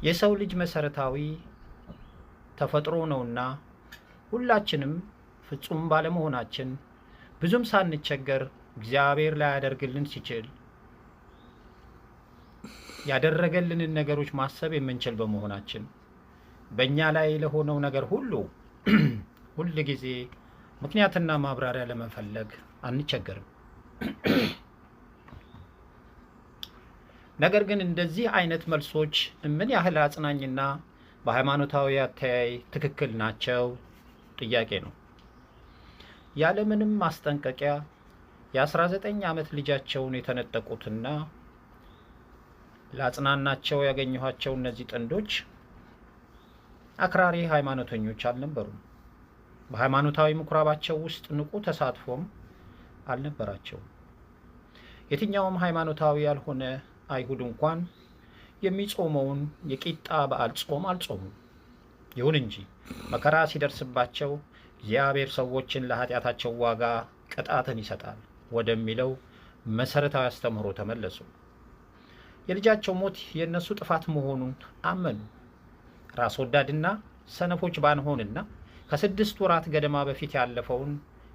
የሰው ልጅ መሰረታዊ ተፈጥሮ ነውና ሁላችንም ፍጹም ባለመሆናችን ብዙም ሳንቸገር እግዚአብሔር ላያደርግልን ሲችል ያደረገልንን ነገሮች ማሰብ የምንችል በመሆናችን በእኛ ላይ ለሆነው ነገር ሁሉ ሁል ጊዜ ምክንያትና ማብራሪያ ለመፈለግ አንቸገርም። ነገር ግን እንደዚህ አይነት መልሶች ምን ያህል አጽናኝና በሃይማኖታዊ አተያይ ትክክል ናቸው? ጥያቄ ነው። ያለምንም ማስጠንቀቂያ የ19 ዓመት ልጃቸውን የተነጠቁትና ላጽናናቸው ያገኘኋቸው እነዚህ ጥንዶች አክራሪ ሃይማኖተኞች አልነበሩም። በሃይማኖታዊ ምኩራባቸው ውስጥ ንቁ ተሳትፎም አልነበራቸውም። የትኛውም ሃይማኖታዊ ያልሆነ አይሁድ እንኳን የሚጾመውን የቂጣ በዓል ጾም አልጾሙም። ይሁን እንጂ መከራ ሲደርስባቸው እግዚአብሔር ሰዎችን ለኃጢአታቸው ዋጋ ቅጣትን ይሰጣል ወደሚለው መሰረታዊ አስተምህሮ ተመለሱ። የልጃቸው ሞት የእነሱ ጥፋት መሆኑን አመኑ። ራስ ወዳድና ሰነፎች ባንሆንና ከ6 ወራት ገደማ በፊት ያለፈውን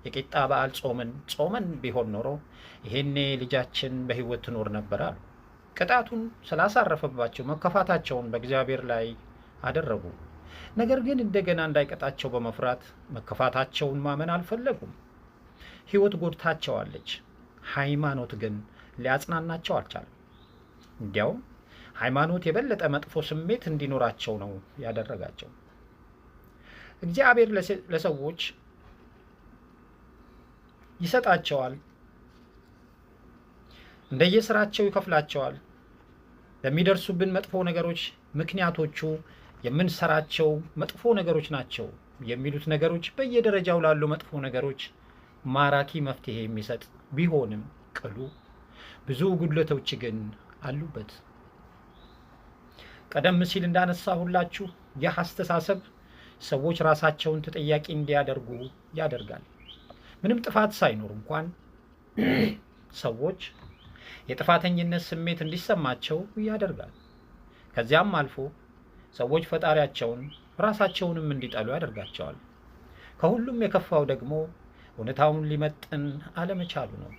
የቂጣ በዓል ጾምን ጾመን ቢሆን ኖሮ ይሄኔ ልጃችን በሕይወት ትኖር ነበር አሉ። ቅጣቱን ስላሳረፈባቸው መከፋታቸውን በእግዚአብሔር ላይ አደረጉ። ነገር ግን እንደገና እንዳይቀጣቸው በመፍራት መከፋታቸውን ማመን አልፈለጉም። ሕይወት ጎድታቸዋለች። ሃይማኖት ግን ሊያጽናናቸው አልቻለም። እንዲያውም ሃይማኖት የበለጠ መጥፎ ስሜት እንዲኖራቸው ነው ያደረጋቸው። እግዚአብሔር ለሰዎች ይሰጣቸዋል፣ እንደየስራቸው ይከፍላቸዋል። ለሚደርሱብን መጥፎ ነገሮች ምክንያቶቹ የምንሰራቸው መጥፎ ነገሮች ናቸው የሚሉት ነገሮች በየደረጃው ላሉ መጥፎ ነገሮች ማራኪ መፍትሄ የሚሰጥ ቢሆንም ቅሉ ብዙ ጉድለቶች ግን አሉበት። ቀደም ሲል እንዳነሳሁላችሁ ይህ አስተሳሰብ ሰዎች ራሳቸውን ተጠያቂ እንዲያደርጉ ያደርጋል። ምንም ጥፋት ሳይኖር እንኳን ሰዎች የጥፋተኝነት ስሜት እንዲሰማቸው ያደርጋል። ከዚያም አልፎ ሰዎች ፈጣሪያቸውን ራሳቸውንም እንዲጠሉ ያደርጋቸዋል። ከሁሉም የከፋው ደግሞ እውነታውን ሊመጥን አለመቻሉ ነው።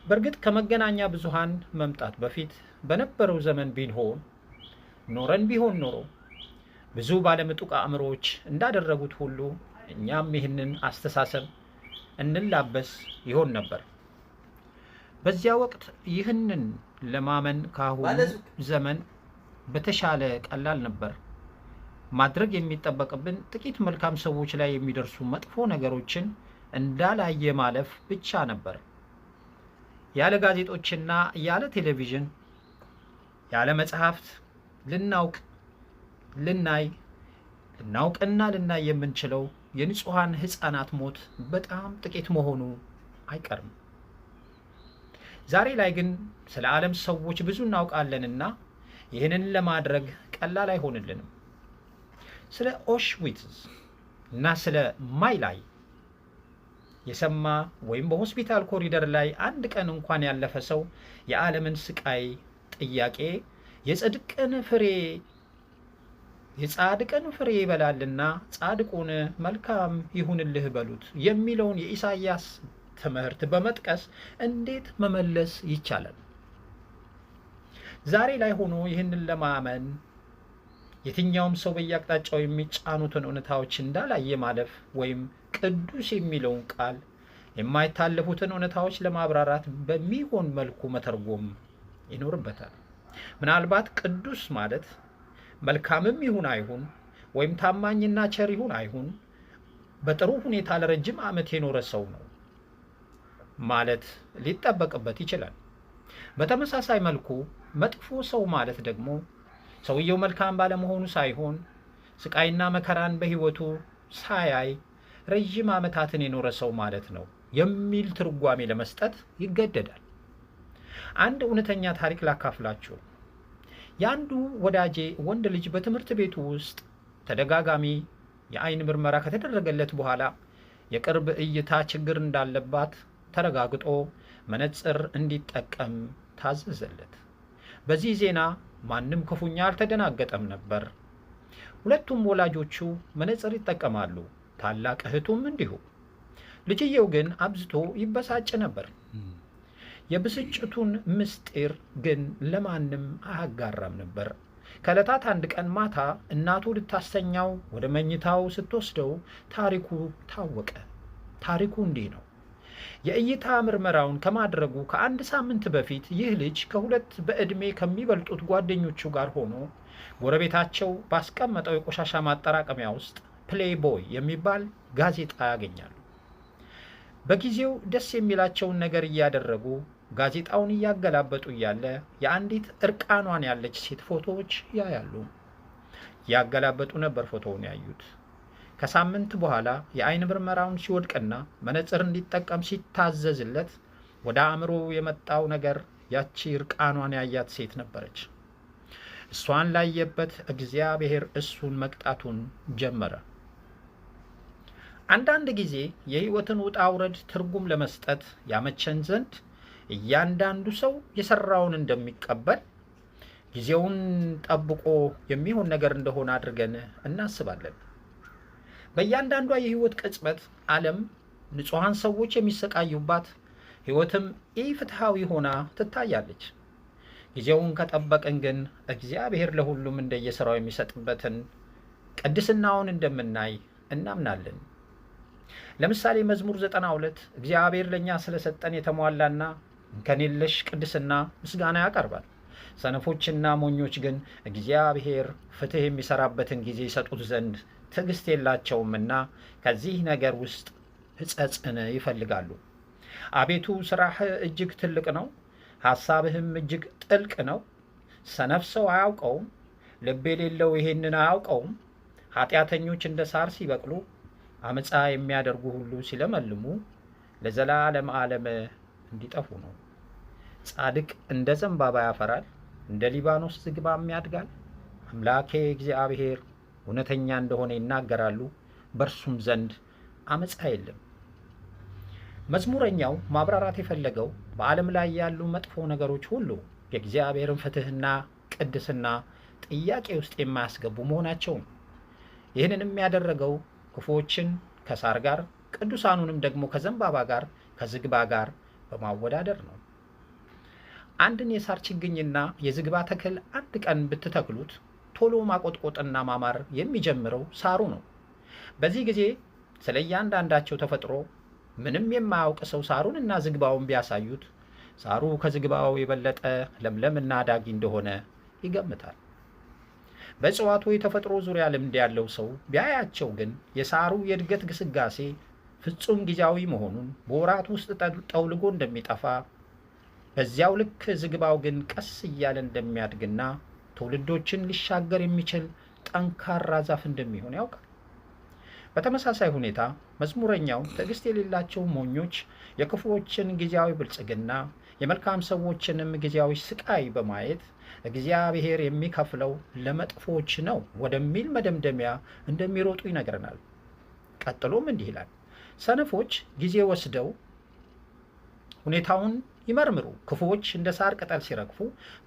በእርግጥ ከመገናኛ ብዙሃን መምጣት በፊት በነበረው ዘመን ቢሆን ኖረን ቢሆን ኖሮ ብዙ ባለምጡቅ አእምሮዎች እንዳደረጉት ሁሉ እኛም ይህንን አስተሳሰብ እንላበስ ይሆን ነበር። በዚያ ወቅት ይህንን ለማመን ካሁኑ ባለሱቅ ዘመን በተሻለ ቀላል ነበር። ማድረግ የሚጠበቅብን ጥቂት መልካም ሰዎች ላይ የሚደርሱ መጥፎ ነገሮችን እንዳላየ ማለፍ ብቻ ነበር። ያለ ጋዜጦችና ያለ ቴሌቪዥን፣ ያለ መጽሐፍት ልናውቅ ልናይ ልናውቅና ልናይ የምንችለው የንጹሐን ሕፃናት ሞት በጣም ጥቂት መሆኑ አይቀርም። ዛሬ ላይ ግን ስለ ዓለም ሰዎች ብዙ እናውቃለንና ይህንን ለማድረግ ቀላል አይሆንልንም። ስለ ኦሽዊትዝ እና ስለ ማይላይ የሰማ ወይም በሆስፒታል ኮሪደር ላይ አንድ ቀን እንኳን ያለፈ ሰው የዓለምን ስቃይ ጥያቄ የጻድቅን ፍሬ ይበላልና ጻድቁን መልካም ይሁንልህ በሉት የሚለውን የኢሳይያስ ትምህርት በመጥቀስ እንዴት መመለስ ይቻላል? ዛሬ ላይ ሆኖ ይህንን ለማመን የትኛውም ሰው በየአቅጣጫው የሚጫኑትን እውነታዎች እንዳላየ ማለፍ ወይም ቅዱስ የሚለውን ቃል የማይታለፉትን እውነታዎች ለማብራራት በሚሆን መልኩ መተርጎም ይኖርበታል። ምናልባት ቅዱስ ማለት መልካምም ይሁን አይሁን ወይም ታማኝና ቸር ይሁን አይሁን በጥሩ ሁኔታ ለረጅም ዓመት የኖረ ሰው ነው ማለት ሊጠበቅበት ይችላል። በተመሳሳይ መልኩ መጥፎ ሰው ማለት ደግሞ ሰውየው መልካም ባለመሆኑ ሳይሆን ስቃይና መከራን በሕይወቱ ሳያይ ረዥም ዓመታትን የኖረ ሰው ማለት ነው የሚል ትርጓሜ ለመስጠት ይገደዳል። አንድ እውነተኛ ታሪክ ላካፍላችሁ። የአንዱ ወዳጄ ወንድ ልጅ በትምህርት ቤቱ ውስጥ ተደጋጋሚ የአይን ምርመራ ከተደረገለት በኋላ የቅርብ እይታ ችግር እንዳለባት ተረጋግጦ መነጽር እንዲጠቀም ታዘዘለት። በዚህ ዜና ማንም ክፉኛ አልተደናገጠም ነበር። ሁለቱም ወላጆቹ መነጽር ይጠቀማሉ፣ ታላቅ እህቱም እንዲሁ። ልጅየው ግን አብዝቶ ይበሳጭ ነበር። የብስጭቱን ምስጢር ግን ለማንም አያጋራም ነበር። ከዕለታት አንድ ቀን ማታ እናቱ ልታስተኛው ወደ መኝታው ስትወስደው ታሪኩ ታወቀ። ታሪኩ እንዲህ ነው። የእይታ ምርመራውን ከማድረጉ ከአንድ ሳምንት በፊት ይህ ልጅ ከሁለት በዕድሜ ከሚበልጡት ጓደኞቹ ጋር ሆኖ ጎረቤታቸው ባስቀመጠው የቆሻሻ ማጠራቀሚያ ውስጥ Playboy የሚባል ጋዜጣ ያገኛሉ። በጊዜው ደስ የሚላቸውን ነገር እያደረጉ ጋዜጣውን እያገላበጡ እያለ የአንዲት እርቃኗን ያለች ሴት ፎቶዎች ያያሉ። እያገላበጡ ነበር ፎቶውን ያዩት። ከሳምንት በኋላ የአይን ምርመራውን ሲወድቅና መነጽር እንዲጠቀም ሲታዘዝለት ወደ አእምሮ የመጣው ነገር ያቺ እርቃኗን ያያት ሴት ነበረች። እሷን ላየበት እግዚአብሔር እሱን መቅጣቱን ጀመረ። አንዳንድ ጊዜ የሕይወትን ውጣ ውረድ ትርጉም ለመስጠት ያመቸን ዘንድ እያንዳንዱ ሰው የሰራውን እንደሚቀበል፣ ጊዜውን ጠብቆ የሚሆን ነገር እንደሆነ አድርገን እናስባለን። በእያንዳንዷ የሕይወት ቅጽበት ዓለም ንጹሐን ሰዎች የሚሰቃዩባት፣ ሕይወትም ኢፍትሐዊ ሆና ትታያለች። ጊዜውን ከጠበቅን ግን እግዚአብሔር ለሁሉም እንደየሥራው የሚሰጥበትን ቅድስናውን እንደምናይ እናምናለን። ለምሳሌ መዝሙር 92 እግዚአብሔር ለእኛ ስለሰጠን የተሟላና እንከን የለሽ ቅድስና ምስጋና ያቀርባል። ሰነፎችና ሞኞች ግን እግዚአብሔር ፍትሕ የሚሰራበትን ጊዜ ይሰጡት ዘንድ ትዕግስት የላቸውምና ከዚህ ነገር ውስጥ ሕጸጽን ይፈልጋሉ። አቤቱ፣ ሥራህ እጅግ ትልቅ ነው፣ ሐሳብህም እጅግ ጥልቅ ነው። ሰነፍ ሰው አያውቀውም፣ ልብ የሌለው ይሄንን አያውቀውም። ኃጢአተኞች እንደ ሳር ሲበቅሉ፣ አመፃ የሚያደርጉ ሁሉ ሲለመልሙ ለዘላለም ዓለም እንዲጠፉ ነው። ጻድቅ እንደ ዘንባባ ያፈራል፣ እንደ ሊባኖስ ዝግባም ያድጋል። አምላኬ እግዚአብሔር እውነተኛ እንደሆነ ይናገራሉ፣ በእርሱም ዘንድ አመፃ የለም። መዝሙረኛው ማብራራት የፈለገው በዓለም ላይ ያሉ መጥፎ ነገሮች ሁሉ የእግዚአብሔርን ፍትሕና ቅድስና ጥያቄ ውስጥ የማያስገቡ መሆናቸው ነው። ይህንንም ያደረገው ክፉዎችን ከሳር ጋር፣ ቅዱሳኑንም ደግሞ ከዘንባባ ጋር፣ ከዝግባ ጋር በማወዳደር ነው። አንድን የሳር ችግኝና የዝግባ ተክል አንድ ቀን ብትተክሉት ቶሎ ማቆጥቆጥና ማማር የሚጀምረው ሳሩ ነው። በዚህ ጊዜ ስለ እያንዳንዳቸው ተፈጥሮ ምንም የማያውቅ ሰው ሳሩን እና ዝግባውን ቢያሳዩት ሳሩ ከዝግባው የበለጠ ለምለምና አዳጊ እንደሆነ ይገምታል። በእጽዋቱ የተፈጥሮ ዙሪያ ልምድ ያለው ሰው ቢያያቸው ግን የሳሩ የእድገት ግስጋሴ ፍጹም ጊዜያዊ መሆኑን፣ በወራት ውስጥ ጠውልጎ እንደሚጠፋ፣ በዚያው ልክ ዝግባው ግን ቀስ እያለ እንደሚያድግና ትውልዶችን ሊሻገር የሚችል ጠንካራ ዛፍ እንደሚሆን ያውቃል። በተመሳሳይ ሁኔታ መዝሙረኛው ትዕግስት የሌላቸው ሞኞች የክፉዎችን ጊዜያዊ ብልጽግና፣ የመልካም ሰዎችንም ጊዜያዊ ስቃይ በማየት እግዚአብሔር የሚከፍለው ለመጥፎች ነው ወደሚል መደምደሚያ እንደሚሮጡ ይነግረናል። ቀጥሎም እንዲህ ይላል። ሰነፎች ጊዜ ወስደው ሁኔታውን ይመርምሩ። ክፉዎች እንደ ሳር ቅጠል ሲረግፉ፣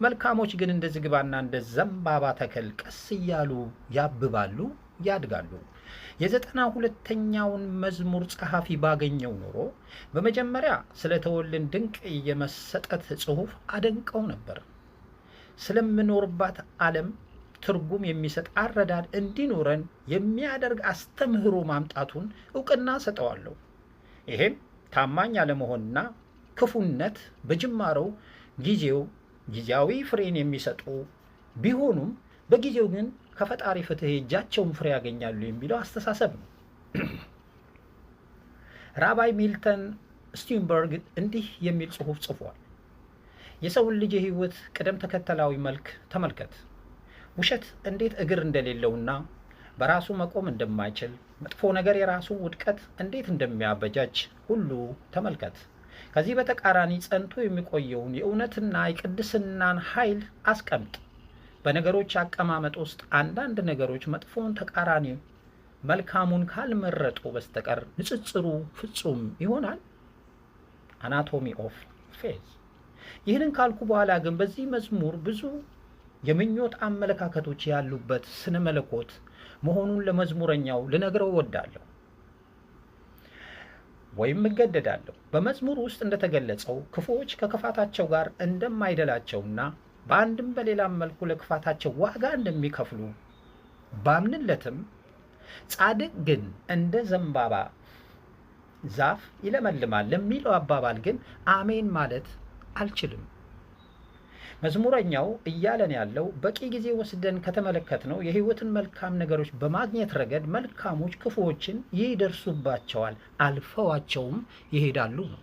መልካሞች ግን እንደ ዝግባና እንደ ዘንባባ ተክል ቀስ እያሉ ያብባሉ፣ ያድጋሉ። የ92ኛውን መዝሙር ጸሐፊ ባገኘው ኖሮ በመጀመሪያ ስለተወልን ድንቅ የመሰጠት ጽሑፍ አደንቀው ነበር። ስለምኖርባት ዓለም ትርጉም የሚሰጥ አረዳድ እንዲኖረን የሚያደርግ አስተምህሮ ማምጣቱን እውቅና ሰጠዋለሁ። ይሄም ታማኝ አለመሆንና ክፉነት በጅማሮው ጊዜው ጊዜያዊ ፍሬን የሚሰጡ ቢሆኑም በጊዜው ግን ከፈጣሪ ፍትሕ የእጃቸውን ፍሬ ያገኛሉ የሚለው አስተሳሰብ ነው። ራባይ ሚልተን ስቲንበርግ እንዲህ የሚል ጽሑፍ ጽፏል። የሰውን ልጅ የሕይወት ቅደም ተከተላዊ መልክ ተመልከት። ውሸት እንዴት እግር እንደሌለውና በራሱ መቆም እንደማይችል፣ መጥፎ ነገር የራሱ ውድቀት እንዴት እንደሚያበጃጅ ሁሉ ተመልከት። ከዚህ በተቃራኒ ጸንቶ የሚቆየውን የእውነትና የቅድስናን ኃይል አስቀምጥ። በነገሮች አቀማመጥ ውስጥ አንዳንድ ነገሮች መጥፎውን ተቃራኒ መልካሙን ካልመረጡ በስተቀር ንጽጽሩ ፍጹም ይሆናል። Anatomy of Faith። ይህንን ካልኩ በኋላ ግን በዚህ መዝሙር ብዙ የምኞት አመለካከቶች ያሉበት ስነ መለኮት መሆኑን ለመዝሙረኛው ልነግረው እወዳለሁ ወይም እገደዳለሁ። በመዝሙር ውስጥ እንደተገለጸው ክፉዎች ከክፋታቸው ጋር እንደማይደላቸውና በአንድም በሌላም መልኩ ለክፋታቸው ዋጋ እንደሚከፍሉ ባምንለትም ጻድቅ ግን እንደ ዘንባባ ዛፍ ይለመልማል ለሚለው አባባል ግን አሜን ማለት አልችልም። መዝሙረኛው እያለን ያለው በቂ ጊዜ ወስደን ከተመለከትነው የሕይወትን መልካም ነገሮች በማግኘት ረገድ መልካሞች ክፉዎችን ይደርሱባቸዋል፣ አልፈዋቸውም ይሄዳሉ ነው።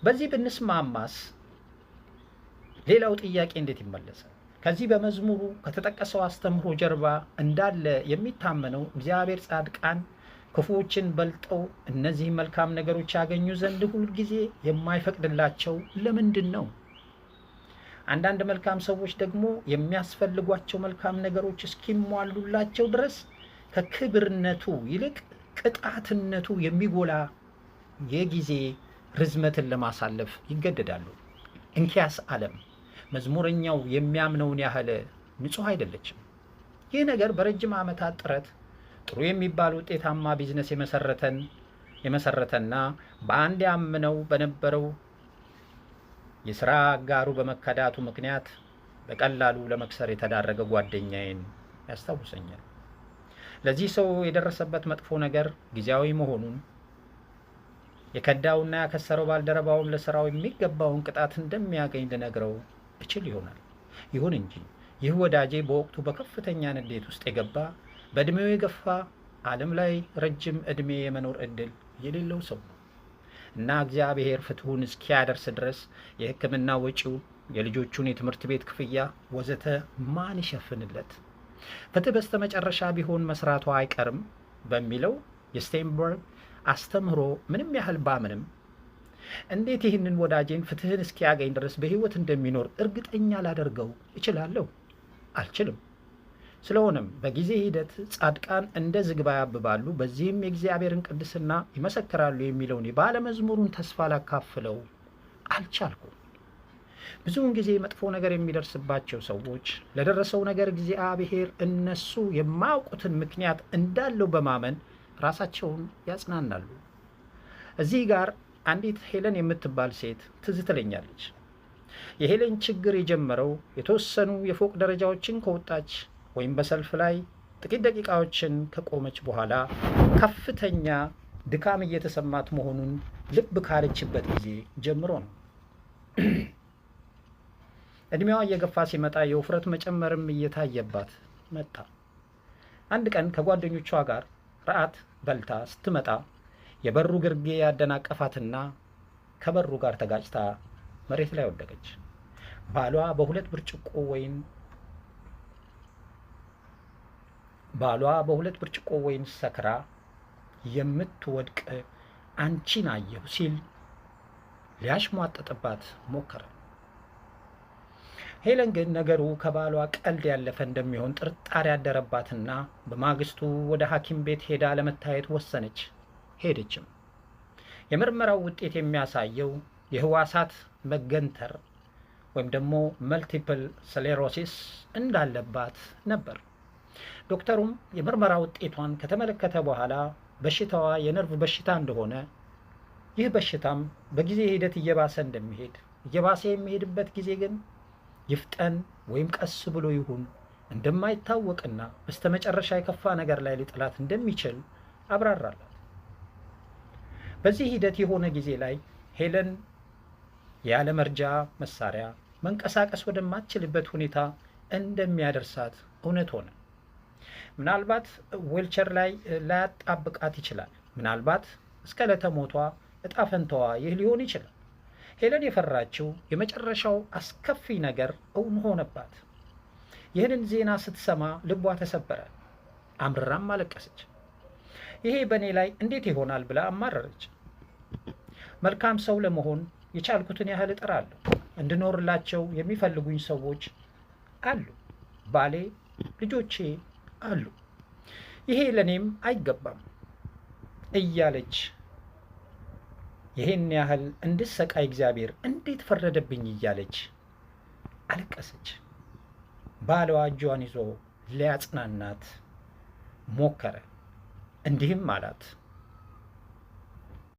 በዚህ ብንስማማስ ሌላው ጥያቄ እንዴት ይመለሳል? ከዚህ በመዝሙሩ ከተጠቀሰው አስተምህሮ ጀርባ እንዳለ የሚታመነው እግዚአብሔር ጻድቃን ክፉዎችን በልጠው እነዚህ መልካም ነገሮች ያገኙ ዘንድ ሁልጊዜ የማይፈቅድላቸው ለምንድን ነው? አንዳንድ መልካም ሰዎች ደግሞ የሚያስፈልጓቸው መልካም ነገሮች እስኪሟሉላቸው ድረስ ከክብርነቱ ይልቅ ቅጣትነቱ የሚጎላ የጊዜ ርዝመትን ለማሳለፍ ይገደዳሉ። እንኪያስ ዓለም መዝሙረኛው የሚያምነውን ያህል ንጹሕ አይደለችም። ይህ ነገር በረጅም ዓመታት ጥረት ጥሩ የሚባል ውጤታማ ቢዝነስ የመሰረተና በአንድ ያምነው በነበረው የስራ አጋሩ በመከዳቱ ምክንያት በቀላሉ ለመክሰር የተዳረገ ጓደኛዬን ያስታውሰኛል። ለዚህ ሰው የደረሰበት መጥፎ ነገር ጊዜያዊ መሆኑን የከዳውና ያከሰረው ባልደረባውም ለስራው የሚገባውን ቅጣት እንደሚያገኝ ልነግረው እችል ይሆናል። ይሁን እንጂ ይህ ወዳጄ በወቅቱ በከፍተኛ ንዴት ውስጥ የገባ፣ በእድሜው የገፋ፣ ዓለም ላይ ረጅም ዕድሜ የመኖር ዕድል የሌለው ሰው ነው እና እግዚአብሔር ፍትሑን እስኪያደርስ ድረስ የሕክምና ወጪው፣ የልጆቹን የትምህርት ቤት ክፍያ ወዘተ ማን ይሸፍንለት? ፍትሕ በስተመጨረሻ ቢሆን መስራቷ አይቀርም በሚለው የስቴንበርግ አስተምህሮ ምንም ያህል ባምንም እንዴት ይህንን ወዳጄን ፍትሕን እስኪያገኝ ድረስ በሕይወት እንደሚኖር እርግጠኛ ላደርገው እችላለሁ? አልችልም። ስለሆነም በጊዜ ሂደት ጻድቃን እንደ ዝግባ ያብባሉ፣ በዚህም የእግዚአብሔርን ቅድስና ይመሰክራሉ የሚለውን የባለመዝሙሩን ተስፋ ላካፍለው አልቻልኩም። ብዙውን ጊዜ መጥፎ ነገር የሚደርስባቸው ሰዎች ለደረሰው ነገር እግዚአብሔር እነሱ የማያውቁትን ምክንያት እንዳለው በማመን ራሳቸውን ያጽናናሉ። እዚህ ጋር አንዲት ሄለን የምትባል ሴት ትዝ ትለኛለች። የሄለን ችግር የጀመረው የተወሰኑ የፎቅ ደረጃዎችን ከወጣች ወይም በሰልፍ ላይ ጥቂት ደቂቃዎችን ከቆመች በኋላ ከፍተኛ ድካም እየተሰማት መሆኑን ልብ ካለችበት ጊዜ ጀምሮ ነው። እድሜዋ እየገፋ ሲመጣ የውፍረት መጨመርም እየታየባት መጣ። አንድ ቀን ከጓደኞቿ ጋር ራት በልታ ስትመጣ የበሩ ግርጌ ያደናቀፋትና ከበሩ ጋር ተጋጭታ መሬት ላይ ወደቀች። ባሏ በሁለት ብርጭቆ ወይን ባሏ በሁለት ብርጭቆ ወይን ሰክራ የምትወድቅ አንቺን አየሁ ሲል ሊያሽሟጥጥባት ሞከረ። ሄለን ግን ነገሩ ከባሏ ቀልድ ያለፈ እንደሚሆን ጥርጣሬ ያደረባትና በማግስቱ ወደ ሐኪም ቤት ሄዳ ለመታየት ወሰነች። ሄደችም። የምርመራው ውጤት የሚያሳየው የህዋሳት መገንተር ወይም ደግሞ multiple sclerosis እንዳለባት ነበር። ዶክተሩም የምርመራ ውጤቷን ከተመለከተ በኋላ በሽታዋ የነርቭ በሽታ እንደሆነ፣ ይህ በሽታም በጊዜ ሂደት እየባሰ እንደሚሄድ፣ እየባሰ የሚሄድበት ጊዜ ግን ይፍጠን ወይም ቀስ ብሎ ይሁን እንደማይታወቅና በስተመጨረሻ የከፋ ነገር ላይ ሊጥላት እንደሚችል አብራራላት። በዚህ ሂደት የሆነ ጊዜ ላይ ሄለን ያለ መርጃ መሳሪያ መንቀሳቀስ ወደማትችልበት ሁኔታ እንደሚያደርሳት እውነት ሆነ። ምናልባት ዌልቸር ላይ ላያጣብቃት ይችላል። ምናልባት እስከ ዕለተ ሞቷ እጣ ፈንታዋ ይህ ሊሆን ይችላል። ሄለን የፈራችው የመጨረሻው አስከፊ ነገር እውን ሆነባት። ይህንን ዜና ስትሰማ ልቧ ተሰበረ፣ አምርራም አለቀሰች። ይሄ በእኔ ላይ እንዴት ይሆናል ብላ አማረረች። መልካም ሰው ለመሆን የቻልኩትን ያህል እጥራለሁ። እንድኖርላቸው የሚፈልጉኝ ሰዎች አሉ። ባሌ፣ ልጆቼ አሉ። ይሄ ለእኔም አይገባም እያለች ይህን ያህል እንድሰቃይ እግዚአብሔር እንዴት ፈረደብኝ እያለች አለቀሰች። ባሏ እጇን ይዞ ሊያጽናናት ሞከረ። እንዲህም አላት፣